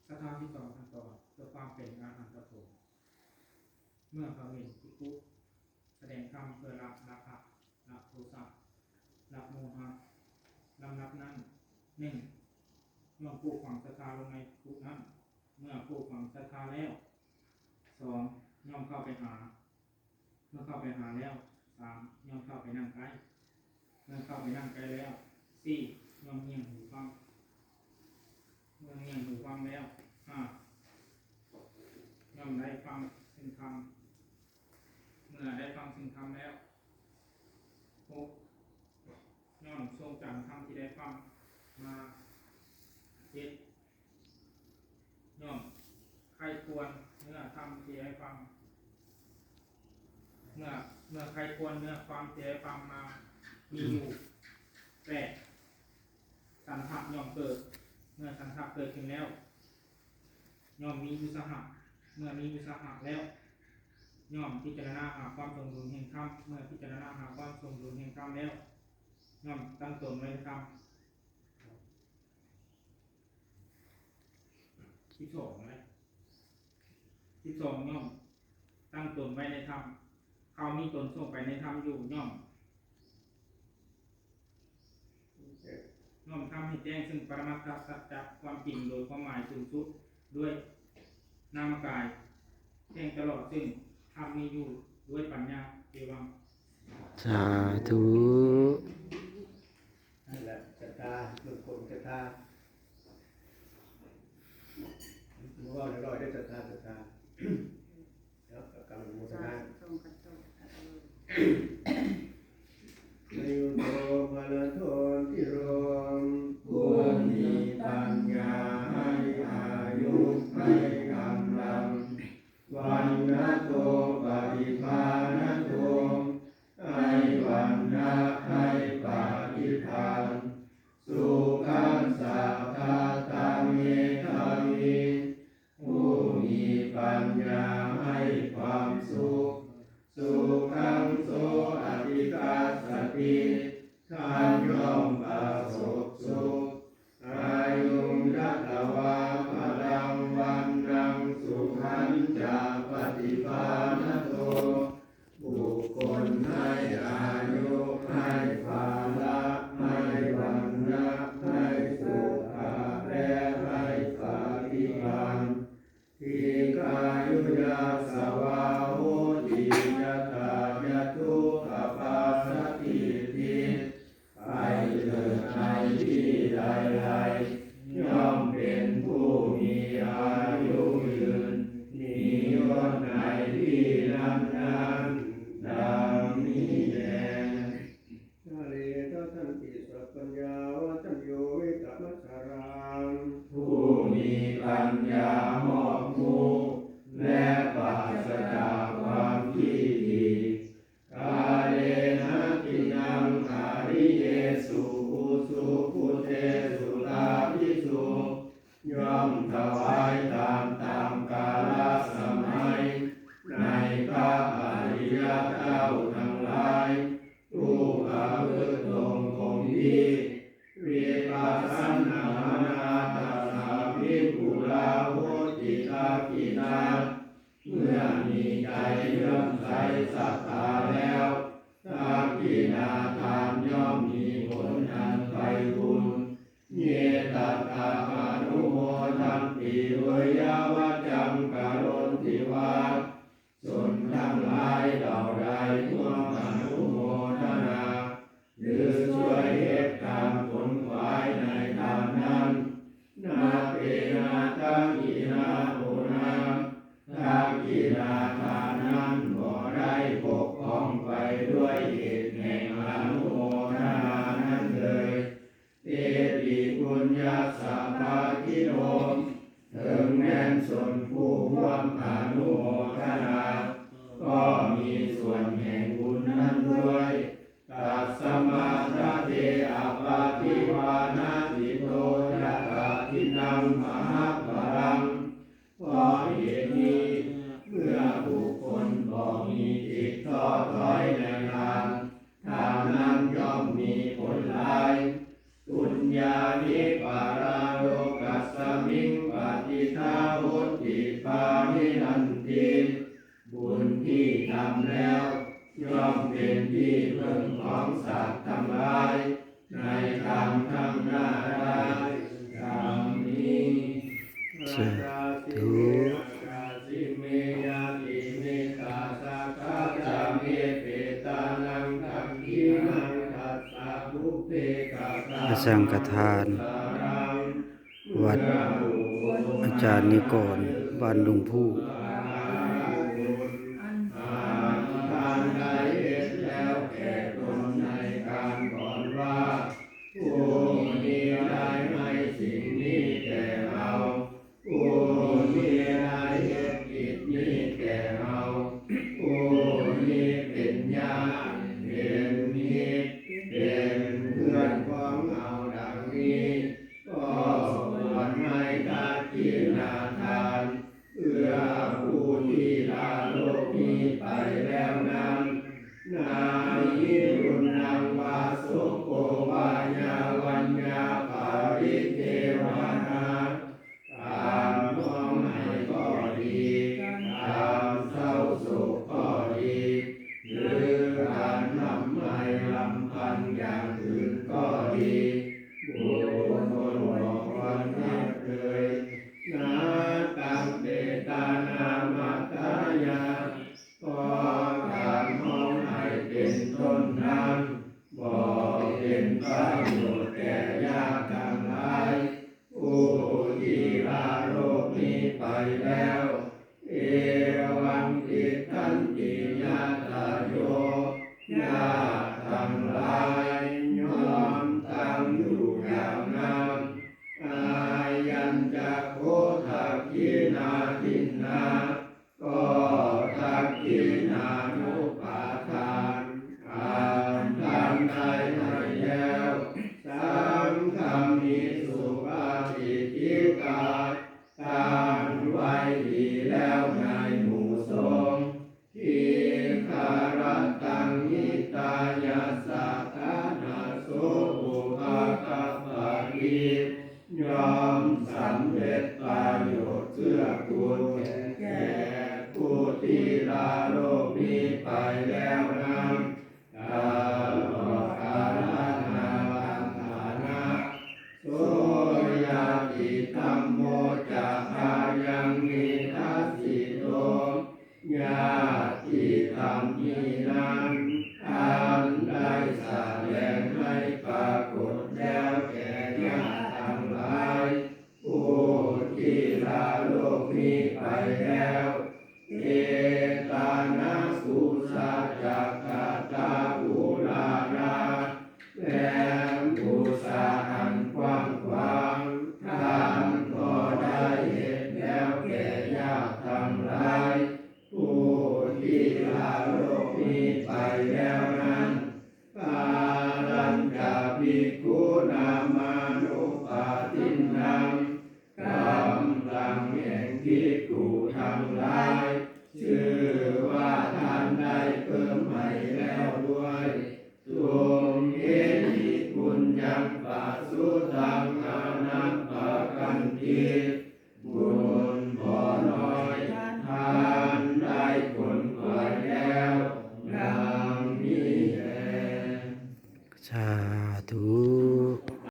ຄາຖາທີສອງ ຂັ້ນຕອນ ເພື່ອຄວາມເປັນອະລະຫັນຕະຜົນ. ເມື່ອພະເຫັນພິກຂຸສະແດງທຳເພື່ອລະລາຄະ ລະໂທສະ ລະໂມຫະ ລຳດັບນັ້ນ ໜຶ່ງ ຍ່ອມປູກຝັງສັດທາລົງໃນພິກຂຸນັ້ນ. ເມື່ອປູກຝັງສັດທາແລ້ວ ສອງ ຍ່ອມເຂົ້າໄປຫາ ເມື່ອເຂົ້າໄປຫາແລ້ວ ສາມ ຍ່ອມເຂົ້າໄປນັ່ງໃກ້ ເມື່ອເຂົ້າໄປນັ່ງໃກ້ແລ້ວ ສີ່ ຍ່ອມຫງຽງຫູຟັງ ເມື່ອຫງຽງຫູຟັງແລ້ວ ຫ້າ ຍ່ອມໄດ້ຟັງເຊິ່ງທຳ ເມື່ອໄດ້ຟັງເຊິ່ງທຳແລ້ວ ຫົກ ຍ່ອມຊົງຈຳທຳທີ່ໄດ້ຟັງມາ ເຈັດ ຍ່ອມໃຄ່ຄວນເນື້ອທຳທີ່ໄດ້ຟັງ ເມື່ອ ເມື່ອໃຄ່ຄວນເນື້ອຄວາມທີ່ໄດ້ຟັງມາມີຢູ່ ແປດ ສັນທະຍ່ອມເກີດ ເມື່ອສັນທະເກີດຂຶ້ນແລ້ວ ຍ່ອມມີອຸດສາຫະ ເມື່ອມີອຸດສາຫະແລ້ວ ຍ່ອມພິຈາລະນາຫາຄວາມສົມດຸນແຫ່ງທຳ ເມື່ອພິຈາລະນາຫາຄວາມສົມດຸນແຫ່ງທຳແລ້ວ ຍ່ອມຕັ້ງຕົນໄວ້ໃນທຳ. ສິບສອງນະ ສິບສອງ ຍ່ອມຕັ້ງຕົນໄວ້ໃນທຳ ເຂົາມີຕົນສົ່ງໄປໃນທຳຢູ່ ຍ່ອມ ຍ່ອມທຳໃຫ້ແຈ້ງເຊິ່ງປະລະມັດຕະສັດຈະຄວາມຈິງໂດຍຄວາມໝາຍສູງສຸດ ດ້ວຍນາມະກາຍ ແຈ້ງຕະຫຼອດເຊິ່ງທຳມີຢູ່ດ້ວຍປັນຍາ ເອວັງ. ສາທຸ. ນັ້ນແຫຼະ ສັດທາ ເບິ່ງກົນສັດທາ ບໍ່ເວົ້າລອຍໆເດີ ສັດທາ ສັດທາ ເນາະ ກັບການອະນຸໂມທະນາ ອາຍຸໂກພະລະໂທ ທິໂຣ ຜູ້ມີປັນຍາໃຫ້ອາຍຸໃຫ້ກຳລັງ ວັນນະໂທ ປະຕິພານະໂທ ໃຫ້ວັນນະ ໃຫ້ປະຕິພານ ສຸຂັງ ສາທາຕະ ເມທາວີ ຜູ້ມີປັນຍາໃຫ້ຄວາມສຸກ ສຸຂັງ ໂສ ອະທິຄັດສະຕິ ທ່ານຍ່ອມປະສົບສຸກ ອາຍຸງ ຍະຖະວາ ພະລັງ ວັນນັງ ສຸຂັນຈະ ປະຕິພານະໂທ ບຸກຄົນໃຫ້ອາຍຸ ໃຫ້ພາລະ ໃຫ້ວັນນະ ໃຫ້ສຸຂະ ແລະ ໃຫ້ປະຕິພານ ດີຄາຍຸ ຍະສະວາ ໂຫຕິ ຍະຖາ ຍະທຸກຂະ ປາສະຖິດທິ ໄປເກີດໃນທີ່ໃດໆ ຍ່ອມເປັນຜູ້ມີອາຍຸຍືນ ມີຍົດໃນທີ່ນັ້ນໆ ດັ່ງນີ້ແລ. ທະເລ ທັດທັນຕິ ສັບພັນຍາ ວັດທັນໂຍ ເວຕະມັດສະລັງ ຜູ້ມີປັນຍາຮອບຮູ້ ແລະ ປາສະຈາກຄວາມຂີ້ຖີ່ ກາເລນະຕິນັງ ອະລິເຍສຸ ອຸຊຸ ພຸເຕສຸ ຕາພິສຸ ຍ່ອມຖວາຍທານຕາມກາລະສະໄໝ ໃນພະອະລິຍະເຈົ້າທັງຫຼາຍ ຜູ້ປະພຶດຕົງຄົງທີ່ ວິປັດສະນາມານາ ຕັດສາ ວິປຸລາ ໂຫຕິ ທັກຂິນາ ເມື່ອມີໃຈເຫຼື້ອມໃສສັດທາແລ້ວ ທັກຂິນາທານຍ່ອມມີຜົນອັນໄພບູນ ເຍ ຕັດຖະ ອະນຸໂມທັນຕິ ເວຍະວະຈັງ ກະໂຣນຕິວາ ຊົນທັງຫຼາຍເຫຼົ່າໃດຮ່ວມອະນຸໂມທະນາ ຫຼື ຊ່ວຍເຮັດການຂົນຂວາຍໃນທານນັ້ນ ນະເປນະ ທັກຂິນາ ໂອນາ ທັກຂິນາທານນັ້ນບໍ່ໄດ້ບົກຜ່ອງໄປດ້ວຍເຫດແຫ່ງອະນຸໂມທະນານັ້ນເລີຍ. ເຕປິປຸນຍັດສະພາກິໂນ ເຖິງແມ່ນຊົນຜູ້ຮ່ວມອະນຸໂມທະນາ ກໍມີສ່ວນແຫ່ງບຸນນັ້ນດ້ວຍ. ຕັດສະມາ ຕະເທ ອະປະຕິວານະຕິໂຕ ຍະຖາທິນັງ ມະຫະບາລັງ. ເພາະເຫດນີ້ ເມື່ອບຸກຄົນບໍ່ມີຈິດທໍ້ຖອຍໃນທານ ທານນັ້ນຍ່ອມມີຜົນຫຼາຍ. ປຸນຍານິ ປະລາໂລກັດສະມິງ ປະຕິທ ເປັນທີ່ເພິ່ງຂອງສັດທັງຫຼາຍ ໃນການທັງໜ້າໄດ້ ດັ່ງນີ້. ສາທຸ. ອະສັງຄະທານ ວັດອາຈານນິກອນ ບ້ານດົງພູ. ທ່ານໄດ້ເຮັດແລ້ວແກ່ຕົນໃນການກ່ອນວ່າ ຜູ້ນີ້ໄດ້ໃຫ້ສິ່ງນີ້ແກ່ເຮົາ, ຜູ້ນີ້ໄດ້ເຮັດກິດນີ້ແກ່ເຮົາ, ຜູ້ນີ້ເປັນຍາດ, ເປັນມິດ, ເປັນເພື່ອນຂອງເຮົາດັ່ງນີ້. ກໍຄວນໃຫ້ທັກກິນາທານ ເພື່ອຜູ້ທີ່ລາໂລກນີ້ໄປແລ້ວນັ້ນ. ນາຫິປຸນນັງວາ ໂສໂກວາຍາວັນຍາປາລິເທວະນາ ການຮ້ອງໄຫ້ກໍດີ, ການເສົ້າໂສກກໍດີ, ຫຼື ການຮ່ຳໄຫ້ລຳພັນຢ່າງອື່ນກໍດີ, ບຸກຄົນບໍ່ຄວນຮັບເລີຍ. ນາຕັງເປຕານາມາຕາຍາ ເພາະການຮ້ອງໄຫ້ເປັນຕົ້ນນັ້ນ ບໍ່ເປັນປະໂຫຍດແກ່ຍາດທັງຫຼາຍ ຜູ້ທີ່ລາໂລກນີ້ໄປແລ້ວ. ເອວັງຕິດທັນຕິຍາຕາໂຍ ຍາດທັງຫຼາຍ ຍ່ອມຕັ້ງຢູ່ຢ່າງນັ້ນ. ອາຍັນຈະໂຄທັກຂິນາທິນນາ ກໍທັກຂິນານຸປາທານ ອັນທ່ານໄດ້ໃຫ້ແລ້ວ. ສັງຄາມິສຸປະຕິດທິຕາ ຕັ້ງໄວ້ດີແລ້ວໃນໝູ່ສົງ. ທິກຂະລັດຕັງຫິຕາຍະ ສາທານະໂສ ອຸປະກັບປະຕິ ຍ່ອມສຳເລັດປະໂຫຍດເກື້ອກູນແກ່ຜູ້ທີ່ລາໂລກນີ້ໄປແລ້ວນັ້ນ ຕະຫຼອດກາລະນານທັງຖານະ. ໂສຍາຕິທຳໂມ ຈະ ອາຍັງ ນິທັດສິໂຕ ຍາຕິທຳນີ້ນັ້ນ ອັນໄດ້ສະແດງໃຫ້ປາກົດແລ້ວແກ່ຍາດທັງຫຼາຍ ຜູ້ທີ່ລາໂລກນີ້ໄປແລ້ວ. ເອຕານະປູຊາຈັກຂະຕາອຸລາລາ ແລະ ບູຊາອັນກວ້າງຂວາງ ທ່ານກໍໄດ້ເຮັດແລ້ວແກ່ຍາດທັງຫຼາຍ ຜູ້ທີ່ລາໂລກນີ້ໄປແລ້ວນັ້ນ. ກາລັນຈະພິກຂຸນາມານຸປະຕິນນາ ກຳລັງແຫ່ງພິກຂຸທັງຫຼາຍ ຊື່ວ່າທ່ານໄດ້ເພີ່ມໃຫ້ແລ້ວດ້ວຍ ທຸມເມຫິປຸນຍັງປະສຸ